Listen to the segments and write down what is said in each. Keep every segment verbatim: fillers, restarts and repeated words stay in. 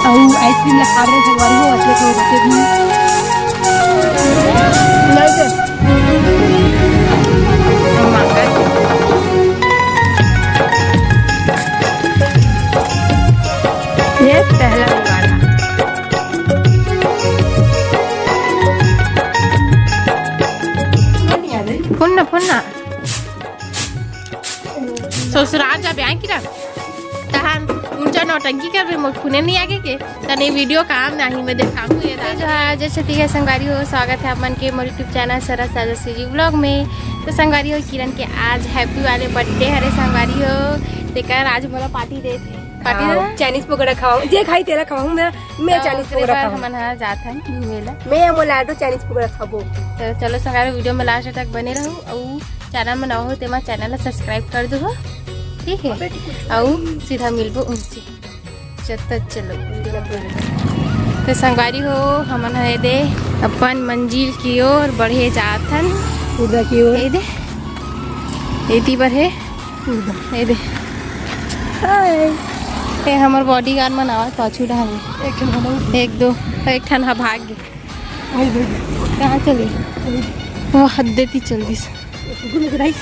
अउ आइसक्रीम ला खा रहे संगवारी हो, अतले तो बचे भी। नहीं तो। ये पहला वाला। फोन ना, फोन ना। ससुराल जा ब्याह किरा। तहान उनचा नौटंकी करबे, मोर खूने नहीं आगे के, तने वीडियो काम नहीं, मैं देखाऊँ ये दादा। जो हाँ, जय छत्तीसगढ़ संगवारी हो, स्वागत है आप मन के मोर YouTube चैनल सरस राजा सीजी व्लॉग में। तो संगवारी हो, किरण के आज हैप्पी वाले बर्थडे हरे संगवारी हो, तेकर आज मोला पार्टी दे, पार्टी हाँ, दे। चाइनीज पकौड़ा खाऊँ, जे खाई तेला खाऊँ मैं, मैं तो चाइनीज ओकरे पकौड़ा बर खाऊँ। हमन ह जात हन घूमे ला। मैं मोला तो चाइनीज पकौड़ा खाबो। तो चलो संगवारी, वीडियो में लास्ट तक बने रहू, अउ चैनल में नवा हो तेमा चैनल ला सब्सक्राइब कर दो, ठीक है? अउ सीधा मिलबो उनसे। चल, तो चलो। तो संगवारी हो, हमन ह एदे अपन मंजिल की ओर बढ़े जात हन। उधर की ओर। एदे, एती बर हे। उधर। एदे। हाय। ए, हमर बॉडीगार्ड मन आवत पाछू डहर। एक ठन हमर एक दो, एक ठन ह भाग गे। भाई, भाई। कहाँ चली? वो हद देती चल दिस। कुकुर मन के दाई,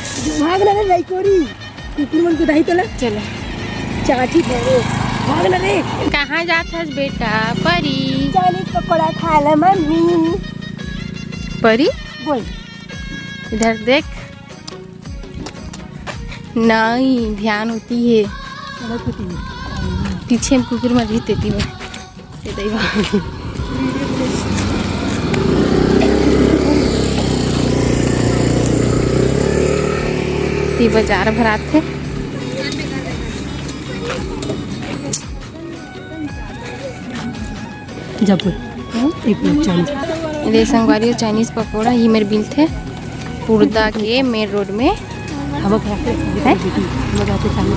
भाग ना रे, दाई कोरी। कुकुर मन के दाई तोला। चलो। चाची भरो, भाग ना रे। कहाँ जात हस बेटा? परी। चाइनीज पकौड़ा खा ले मम्मी। परी? बोल। इधर देख। नहीं, ध्यान होती है। गलत होती है। पीछे में कुकुर मन भी तेती में। ए दई बा। ती बाजार भरात हे। जब हम्म? एक मिनट, चाइनीज। ये संगवारी हो, चाइनीज पकौड़ा, ये मेरे बिल थे कुर्दा के मेन रोड में। हवा खराब है, हैं? बेटी, बाबा के सामने,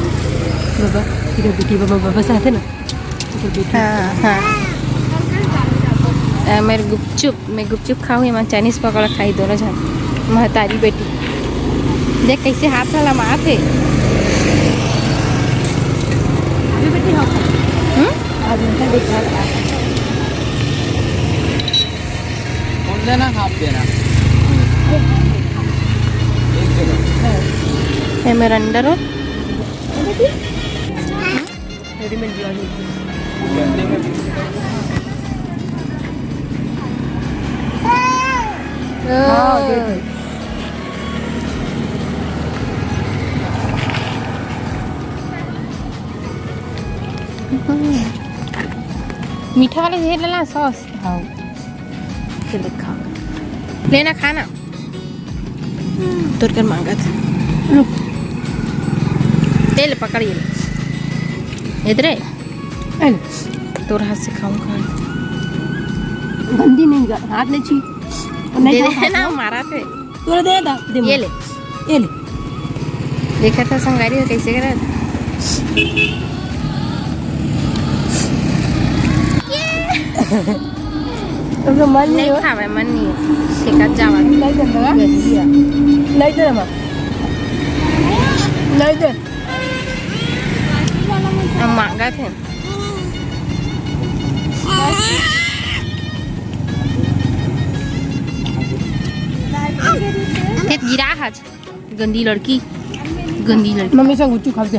बाबा, इधर बेटी, बाबा, बाबा साथ है ना, इधर बेटी। हाँ, हाँ। अ, मेरे गुपचुप, मैं गुपचुप खाऊँ, एमा चाइनीज पकौड़ा खाई, दोनों झन, महतारी बेटी। देख कैसे हाथ ला लमात हे। अभी बेटी, हाँ। हम्म? आज उनका देख रहा था। कौन देना, हाफ देना? एक जगह। ये मेरा अंडर हो। Readymade blouse. हाँ, बिल्कुल। मीठा वाला ढेर लेला सॉस। हाँ। चल खा। लेना खाना। तोर कर मांगत। रुक। तेल पकड़ ये। इधरे। अरे। तोर हाथ से खाऊंगा। गंदी नहीं गा-, हाथ ले छी। नहीं दे खाओ, देना, हाथ में। मारा थे। तोरा दे दा, दे ये मुझे। ले। ये ले। देखा था संगवारी हो कैसे करा। तुमको मन नहीं नहीं हो? खावे, मन नहीं है। फेंकत जावा। नहीं दे ना। गंदिया। नहीं दे ना। नहीं दे। हम मांगा थे। फेर गिरा हज। गंदी लड़की, गंदी लड़की। मम्मी से गुपचुप खा के।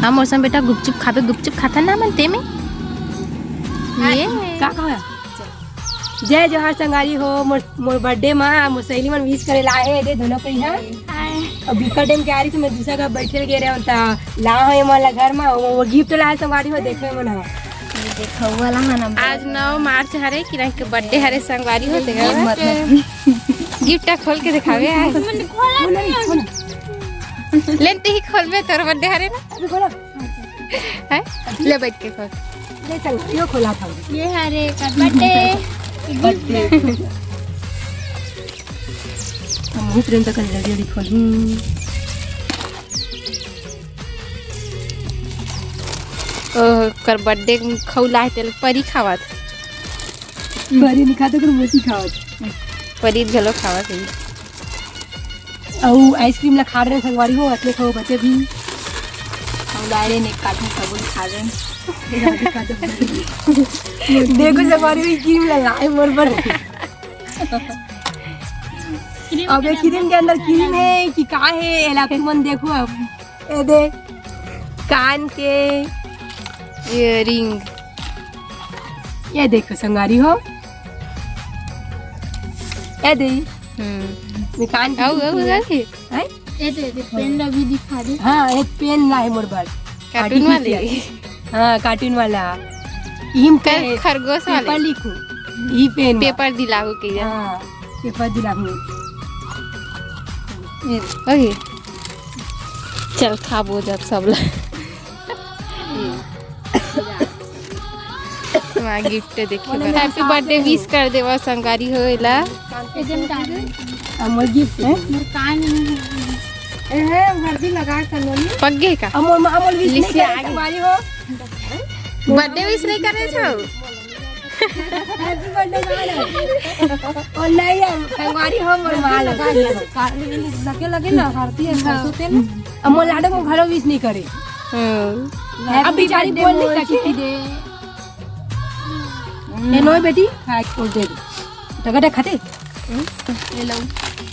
हाँ, मौसम बेटा गुपचुप खाबे, गुपचुप खाता ना मन ते में। ये। का कहा? जय जोहार संगारी हो, मोर, मोर बर्थडे मा मोर सहेली मन विश करे ला आए दे दोनों कोई, हाँ। हाय। अब बिकट टाइम के आ रही तो मैं दूसरा का बैठे गे रहे होता, ला हो ये मन ला घर मा, वो, वो गिफ्ट ला संगारी हो, देखे मन हा। ये देखो वाला है ना। आज नौ मार्च हरे, किरण के बर्थडे हरे संगवारी हो, तेरा मत गिफ्ट खोल के दिखावे आज। मैंने खोला नहीं। लेन ते ही खोलबे, तोर बर्थडे हरे ना। अभी खोला। हैं? ले बैठ के खोल। ले चल, यो खोला था। ये हरे का बर्थडे। बर्थडे। हम प्रेम तक जल्दी जल्दी खोलूं। ओह, कर बर्थडे खौला है, तेल परी खावत। परी नहीं खाते, कर मोती खावत। परी घलो खावत है। अउ आइसक्रीम ला खा रहे संगवारी हो, अतले खाओ बचे भी। हम लाए रहे एक काटन सबुन खा रहे। देखो संगवारी, क्रीम ला लाए मोर बर। अब ये क्रीम के अंदर क्रीम है कि का है, एला तुमन देखो। अब ये दे, कान के ईयरिंग। ये देखो संगवारी हो, ये दे। हम्म। मैं कान के अउ, अउ, क्रीम है। अउ। हैं? ये दे, ये दे, पेन ला भी दिखा दे। हाँ, एक पेन ला है मोर बर। कार्टून वाले? Artificial। हाँ, कार्टून वाला। इम कल पे खरगोश वाले। पेपर लिखू। ई पेन मा। पेपर दिलाहू के ये। हाँ, पेपर दिलाहू। ये। ओके। चल, खाबो जब सब ला। वहाँ गिफ्ट देखे बर। Happy birthday wish कर देवा संगवारी हो एला। एकदम डाल। अमोल गिफ्ट है। मोर कान में है। ए है, हल्दी लगा के लोनी। पक गए का? अमोल, अमोल wish नहीं लिखिए करे आगे। संगवारी हो। Birthday wish नहीं करे छो? Happy birthday माल। और नहीं है, संगवारी हो मोर माल। लगे, लगे ना, आरती है, हाँ। सरसों तेल। अमोल लाडो में घरो wish नहीं करे। हम्म। Happy अब बेचारी birthday बोल नहीं मोर सकी। दे। ये लो बेटी, खा के दे दे। टगटे खाते? ये लो।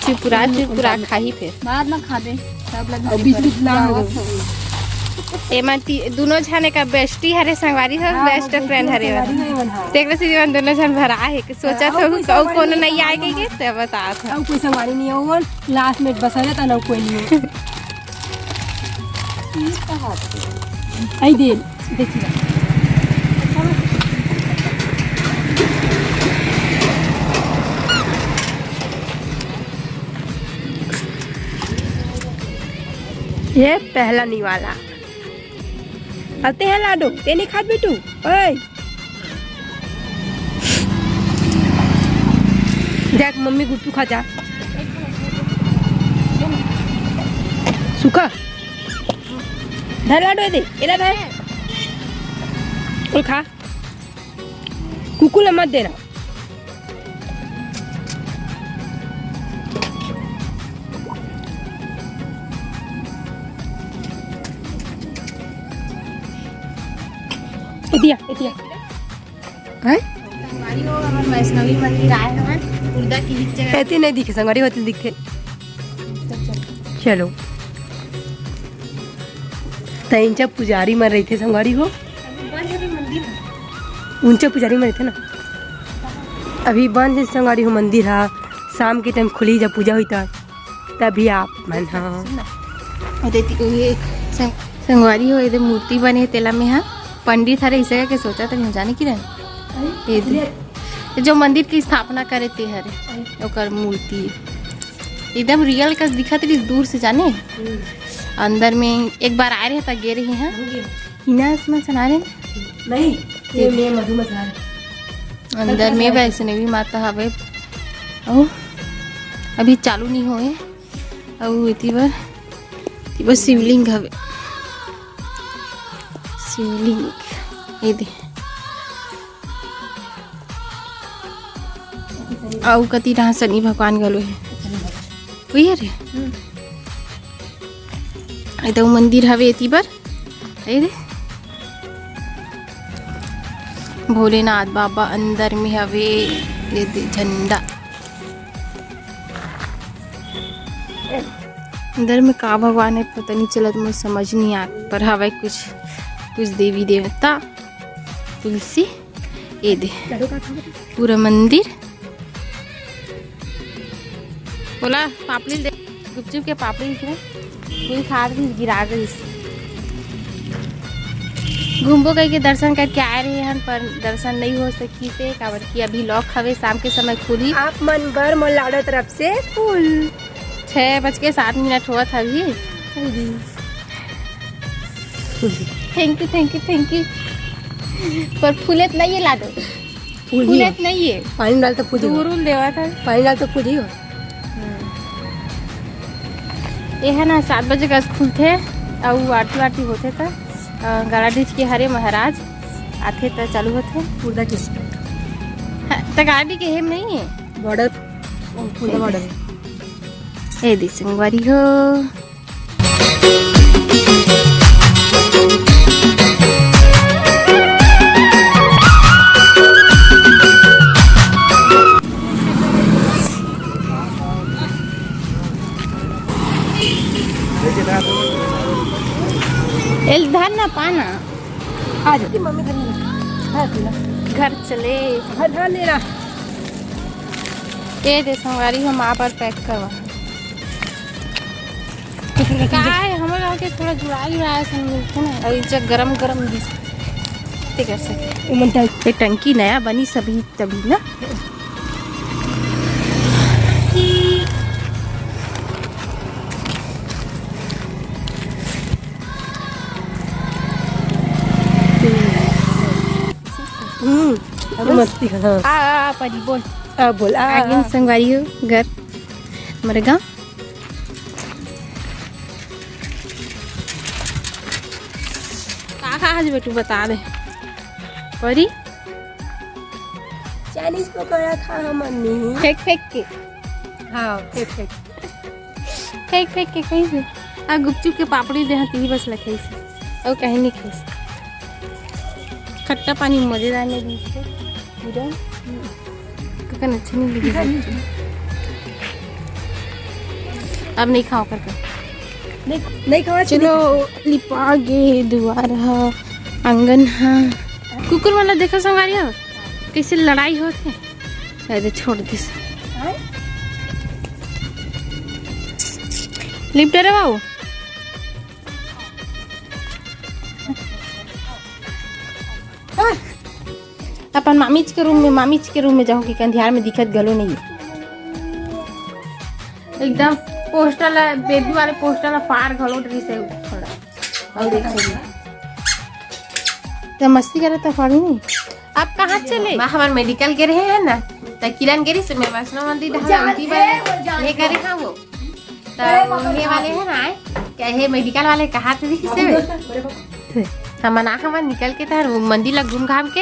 चिपुरा, चिपुरा खाही फिर। बाद में खाबे, सब लगी और चिपुरा। बिस्कुट ला। एमा ती-, दोनों झने का bestie हरे संगवारी हो, हाँ, best friend हरे संगवारी हो। तेकरे से जीवन दोनों झन भरा है कि सोचा हाँ, था कोई को-, संगवारी कोनो नहीं नहीं आए है। के, के ते बता था। अब कोई संगवारी नहीं हो, last में बस आ जाता ना, कोई नहीं हो। आई दे, देखिए। ये पहला निवाला। अब ते हैं लाडो, ते नहीं खात बेटू? ओए। देख मम्मी गुट्टू खा जा। सुखा। धर लाडो दे, एला धर। और खा। कुकुर ला मत देना। एतिया, एतिया। हैं? संगवारी हो, हमन वैष्णवी मंदिर आए हवन, खुर्दा के एक जगह। एती नहीं दिखे, संगवारी होती दिखे। चलो। त इंचा पुजारी मन रहिथे संगवारी हो। अभी बंद है मंदिर। उंचा पुजारी मन रहिथे ना। अभी बंद है संगवारी हो मंदिर हा। शाम के time खुली जब पूजा होई त। तभी आप मन हा। सुन ना। और देती, ये संग-, संगवारी हो, एदे मूर्ति बने हे, तेला में हा पंडित हरे इसे के सोचा त नहीं जाने की रहे। ये दे। जो मंदिर की स्थापना करे ते हरे, ओकर मूर्ति एकदम real कस दिखत रही दूर से जाने। हम्म। अंदर में एक बार आए रहे त गे रही हैं। हो गया। इना असमा चला रहे। नहीं, ये मैं मधु मसा रहे। अंदर में वैष्णवी माता हवे। अउ अभी चालू नहीं होए। अउ एती बर, एती बर शिवलिंग हवे। शिवलिंग, ये दे। अउ कति डहार शनि भगवान घलो हे। वही हरे। ए तो मंदिर हवे एती बर। ए दे। भोलेनाथ बाबा अंदर में हवे। ये दे झंडा। अंदर में का भगवान है पता नहीं चलत, मुझे समझ नहीं आत, पर हवे कुछ, कुछ देवी देवता। तुलसी, ये दे पूरा मंदिर। बोला पापड़ी दे, गुपचुप के पापड़ी दिख रहे, कोई खा रही गिरा गई। घूमबो कह के दर्शन करके आए रहे हन, पर दर्शन नहीं हो सकी से, काबर कि अभी lock हवे, शाम के समय खुली। आप मन बर मोर लाडो तरफ से फूल। छः बज के सात मिनट होवत हवे। Thank you, thank you, thank you। पर फूले तो नहीं है लाडो। फूल ही फूले हो। तो नहीं है। पानी डाल तो फूल ही हो। दूर उल देवा था। पानी डाल तो फूल ही हो। ये है ना, सात बजे कस खुलथे, अउ आरती वारती होथे त, अ, गलाडीह के हरे महाराज आथे त चालू होथे। पूरा किस? हाँ, त गलाडीह के हेम नहीं है। Border, ओ, पूरा border है। ए दे संगवारी हो। आ जाती मम्मी घर में। घर चले। घर ध्यान देना। ये दे संगवारी, हम आप पैक करवा। का है, हमर गाँव के थोड़ा जुड़ा जुड़ा है, समझ में ना। और इज्जत गरम गरम भी ते कर सके। उमन टाइप। ये टंकी नया बनी सभी तभी ना। हम्म, मस्ती, हाँ। आ, आ, आ, परी, बोल। आ, बोल, आ, आ, आगिन आ। संगवारी हो, घर, मरगा। का खा आज बेटू, बता दे। परी? चाइनीज पकौड़ा खा हम मम्मी। फेंक फेंक के। हाँ, फेंक फेंक। फेंक फेंक के कहीं से। आ गुपचुप के पापड़ी दे हती बस लखई से। और कहीं नहीं खाई। खट्टा पानी मजेदार नहीं बीच के। पूरा। ककन अच्छा नहीं लगे। अब नहीं खाओ करके। नहीं, नहीं खाओ, चलो, लिपा गे दुआर हा, आंगन हा। कुकुर वाला देखो संगवारी हो, कैसे लड़ाई होत हे। अरे छोड़ दिस। लिप डरे बाबू। अपन मामीच के रूम में, मामीच के रूम में जाहूं कि अंधियार में दिखत घलो नहीं। एकदम पोस्टर ला, बेबी वाले पोस्टर ला फाड़ घलो डरिस हे थोड़ा। और देखो। तो मस्ती करे तो फाड़ी नहीं। आप कहाँ चले? माँ हमार मेडिकल गे रहे हैं ना, तो किरण गे रही से मैं वैष्णो मंदिर डहार उल्टी बार ये करे हाँ वो। तो ये वाले है ना, क्या ये मेडिकल वाले कहा थे दिखी से? हम ना हमार निकल के तहन वो मंदिर ला घूम घाम के,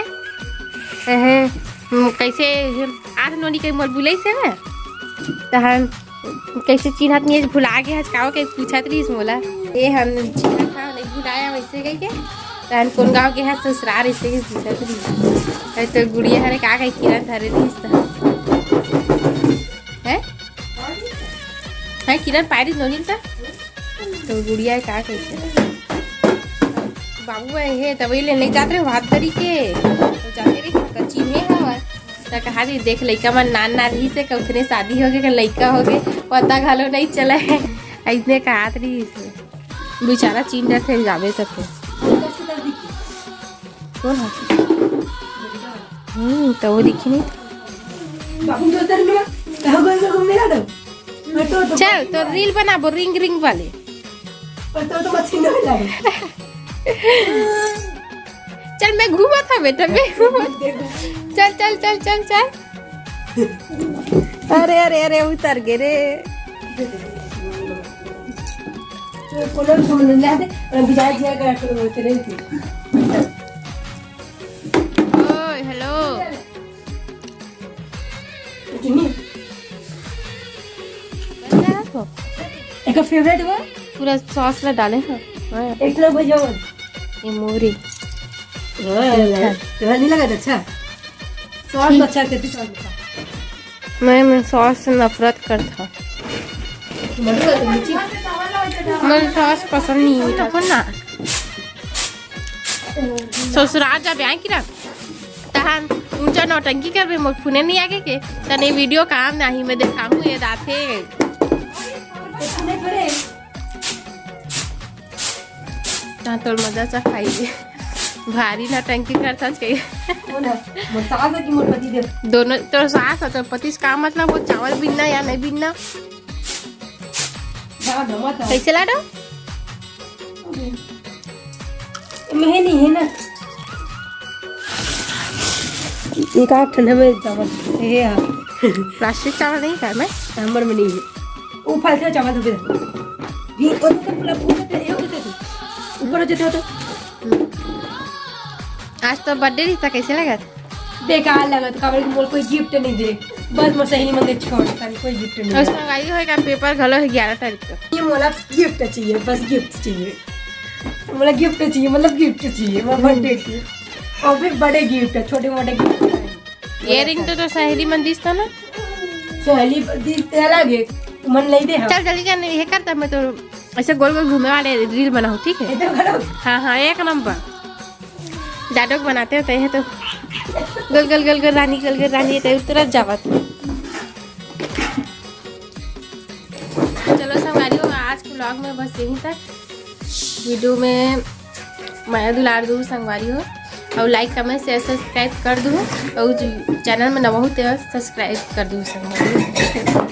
एहे, हम्म, कैसे, आठ नोनी के मोर बुलई से है, तहन कैसे चिन्हत नहीं, भुला गे हस काओ के पूछत रहीस मोला। ए हम चिन्हत हव, नहीं भुलाया वैसे कह के। तहन कौन गाँव के हस ससुराल, ऐसे ही पूछत रहीस। अरे तो गुड़िया हरे का कही किरण धरे रहीस त। हैं? हैं किरण पारिस नोनिल त? तो गुड़िया का कही? बाबू हे, तब ये ले नहीं जात रहे हाथ धरी के। तो जाते रहे कि चिन्हे हवा। त कहा दी, देख लइका मन नान नान ही से कउथने शादी हो गे, लइका हो गे, पता घलो नहीं चला है। ऐसने कहात रही से। बेचारा चिन डरथे जाबे त फेर। कौन है? हम्म, तो वो दिखी नहीं। बाबू तो उधर में कहाँ गए घूमने का तो? मैं तो, तो चल, तो रील बनाबो रिंग रिंग वाले। पर तो, तो मशीन में लगे। चल, मैं घूमत हँव बेटा, मैं घूमत। चल, चल, चल, चल, चल। अरे, अरे, अरे, उतर गे रे। कोनो समझ नहीं आते, और अभी जा, जा कर बोलते रहते। ओए, हेलो। एकर फेवरेट बा। पूरा सॉस ला डाले हैं। हाँ। एक किलो भैया बा। ये मोरी। हाँ, हाँ। तोरा नहीं लगा अच्छा? सॉस अच्छा, कितनी सॉस अच्छा? मैं, मैं सॉस से नफरत करता हूँ। मधुआ तो लीची। मुझे सॉस पसंद नहीं है। ना। ससुराल जाबे आए किरण, तहन ऊंचा नौटंकी करबे, मोर फुने नहीं आगे के, तने वीडियो काम नाही, मैं देखाहूं ये दाथे। तहन तोर मजा चा खाई दे। भारी नौटंकी करथस कही। कौन है? मोर सास है कि मोर पति देव? दोनों, तोर सास और तोर पति से का मतलब? वो चावल बीनना या नहीं बीनना? कैसे लाडो? मैं नहीं है ना। एक आठ ठंडा में चावल। ये यार। प्लास्टिक चावल नहीं खाए मैं। हमर में नहीं है। वो फल से चावल तो फिर। ये और तो पूरा पूरा तो ये होते थे। ऊपर हो जाते हो तो। आज तो बर्थडे रही था, कैसे लगा? बेकार लगत, काबर कि मोला कोई गिफ्ट नहीं दे। बस मोर सहेली मन के छोड़, खाली कोई गिफ्ट नहीं और दे। संगवारी होए का पेपर घलो है ग्यारह तारीख का। ये मोला गिफ्ट चाहिए, बस गिफ्ट चाहिए। मोला गिफ्ट चाहिए, मतलब गिफ्ट चाहिए, मोर बर्थडे की। और भी बड़े गिफ्ट है, छोटे मोटे गिफ्ट नहीं। इयररिंग तो, तो सहेली मन दिस था ना? सहेली दिस ते अलग है, मन नहीं दे हम। चल जल्दी जाने, ये करता मैं तो ऐसे गोल गोल घूमे वाले रील बनाऊँ, ठीक है? ये तो करो। हाँ, हाँ, एक नंबर। डाडोक बनाते हो तो ये तो गोल गोल गोल गोल रानी, गोल गोल रानी, ये तो तुरंत जावत। चलो संगवारी हो, आज के vlog में बस यहीं तक। Video में मया दुलार दू संगवारी हो, और like, comment, share, subscribe कर दू, और channel में नवा हो तो subscribe कर दू संगवारी हो।